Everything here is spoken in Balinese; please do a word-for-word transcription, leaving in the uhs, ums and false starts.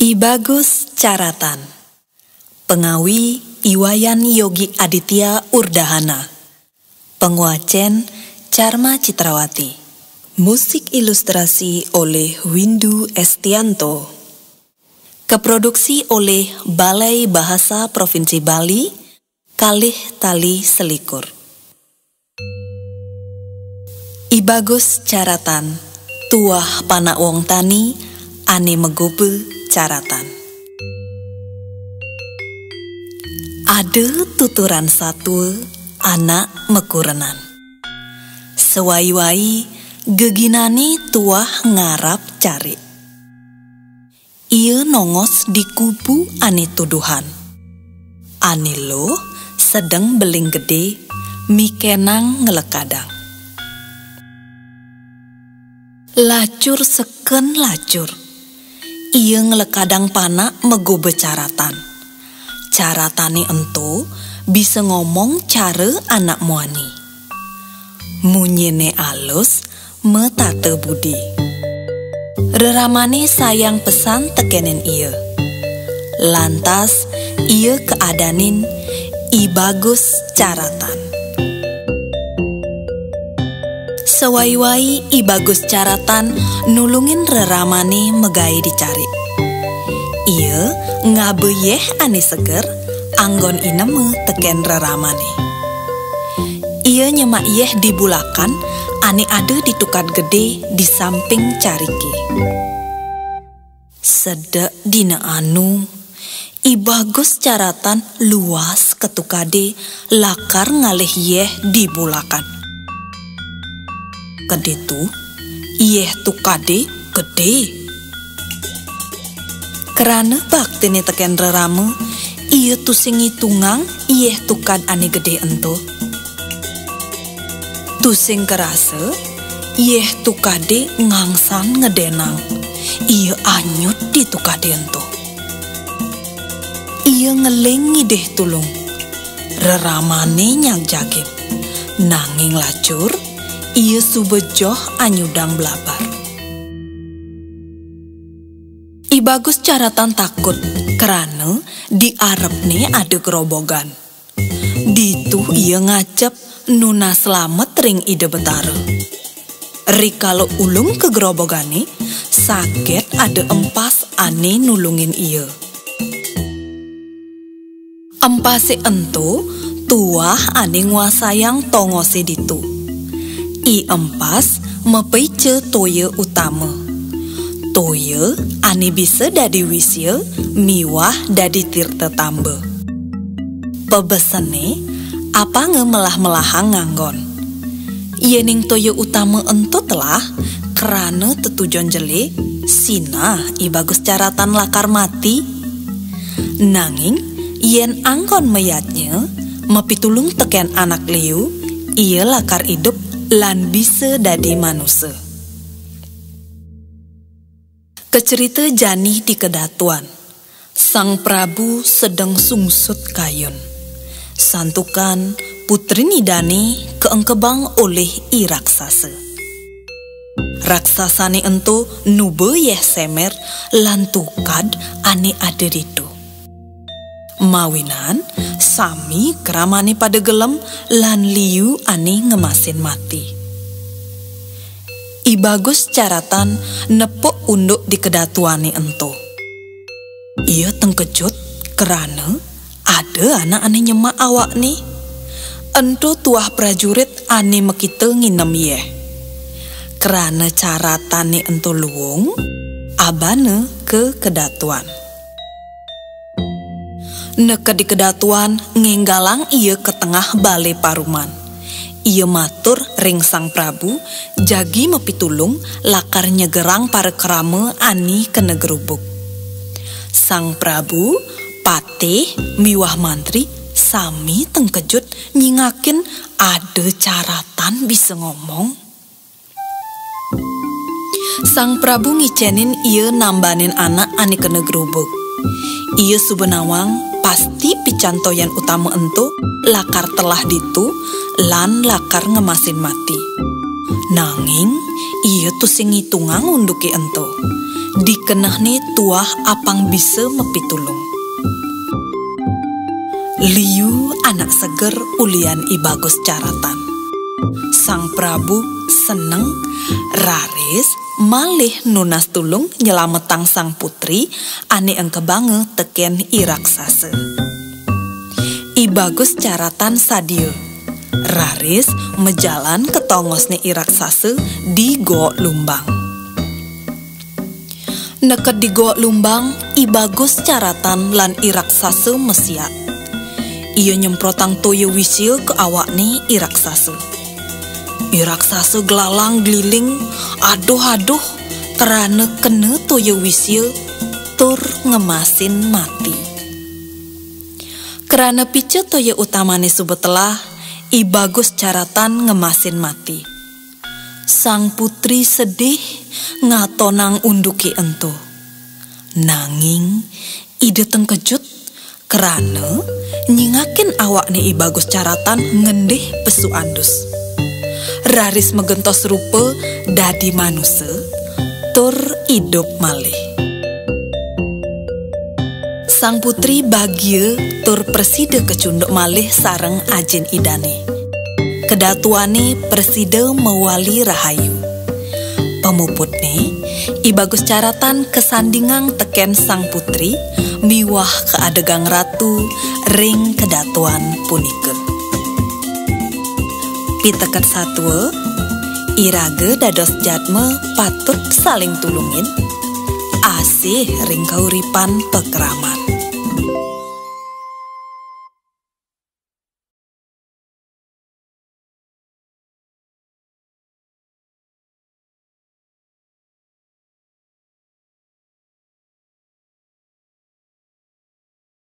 I Bagus Caratan. Pengawi, I Wayan Yogi Aditya Urdahana. Penguacen, Carma Citrawati. Musik ilustrasi oleh Windu Estianto. Keproduksi oleh Balai Bahasa Provinsi Bali, kalih tali selikur. I Bagus Caratan, tuah panak wong tani ane megobe caratan. Ada tuturan satua, anak makurenan. Sewai-wai geginane tuah ngarap carik. Ia nongos di kubu ane tuduhan. Ane luh sedeng beling gede, mikenang nglekadang. Lacur seken lacur. Ia nglekadang panak megobe caratan. Caratane ento bisa ngomong cara anak muani. Munyine alus, metata budi. Reramane sayang pesan tekenin ia. Lantas, ia keadanin I Bagus Caratan. Sewai-wai I Bagus Caratan nulungin reramane megai di carik. Ia ngaba yeh ane seger, anggon ineme teken reramane. Ia nyemak yeh di bulakan ane ada di tukad gede di samping carike. Sedek dina anu, I Bagus Caratan luas ka tukade lakar ngalih yeh di bulakan. Keditu, yeh tukade gede. Krana baktine teken rerama, ia tusing ngitungang yeh tukad ane gede ento. Tusing karasa, yeh tukade ngangsan ngedenang. Ia anyut di tukade ento. Ia ngeling ngidih tulung. Reramane nyagjagin. Nanging lacur, ia suba joh anyudang blabar. I Bagus Caratan takut, krana di arepne ada gerobogan. Ditu ia ngacep nunas slamet ring Ida Betara. Rikala ulung ka gerobogane, saget ada empas ane nulungin ia. Empase ento tuah ane nguasayang tongose ditu. I Empas mapaica toya utama. Toya ane bisa dadi wisya miwah dadi tirta tamba. Pabesene, apanga melah-melahang nganggon. Yening toya utama ento telah, krana tetujon jele, sinah I Bagus Caratan lakar mati. Nanging, yen anggon mayadnya, mapitulung teken anak liu, ia lakar idup lan bisa dadi manusa. Kacerita jani di kadatuan. Sang Prabu sedeng sungsut kayun. Santukan putrin idane kaengkebang olih i raksasa. Raksasane ento nuba yeh semer lan tukad ane ada ditu. Mawinan sami kramane pada gelem lan liu ane ngemasin mati. I Bagus Caratan nepuk unduk di kadatuane ento. Ia tengkejut krana ada anak ane nyemak awakne. Ento tuah prajurit ane makita nginem yeh. Krana caratane ento luung, abana ka kadatuan. Neked di kadatuan ngenggalang ia ka tengah bale paruman. Ia matur ring Sang Prabu, jagi mapitulung lakar nyegerang para krama ane kena gerubug. Sang Prabu, patih, miwah mantri sami tengkejut nyingakin ada caratan bisa ngomong. Sang Prabu ngicenin ia nambanin anak ane kena gerubug. Ia suba nawang pasti pican toyan utama ento lakar telah ditu lan lakar ngemasin mati. Nanging ia tusing ngitungang unduke ento. Dikenehne tuah apang bisa mapitulung. Liu anak seger ulian I Bagus Caratan. Sang Prabu seneng, raris malih nunas tulung nyelametang sang putri ane engkebanga teken I Raksasa. I Bagus Caratan sadia, raris majalan ka tongosne I Raksasa di Gok Lumbang. Neked di Gok Lumbang, I Bagus Caratan lan I Raksasa masiat. Ia nyemprotang toya wisil ka awakne I Raksasa. I Raksasa glalang gliling, aduh-aduh, krana kena toya wisil tur ngemasin mati. Krana pica toya utamane suba telah, I Bagus Caratan ngemasin mati. Sang putri sedih ngatonang unduke ento. Nanging Ida tengkejut krana nyingakin awakne I Bagus Caratan ngendih pesu andus. Raris magentos rupa dadi manusa tur idup malih. Sang putri bagia tur prasida kacunduk malih sareng ajin idane. Kedatuane prasida mawali rahayu. Pamuputne, I Bagus Caratan kasandingang teken sang putri miwah kaadegang ratu ring kedatuan punika. Piteket satua, iraga dados jadma patut saling tulungin, asih ring kauripan pakraman.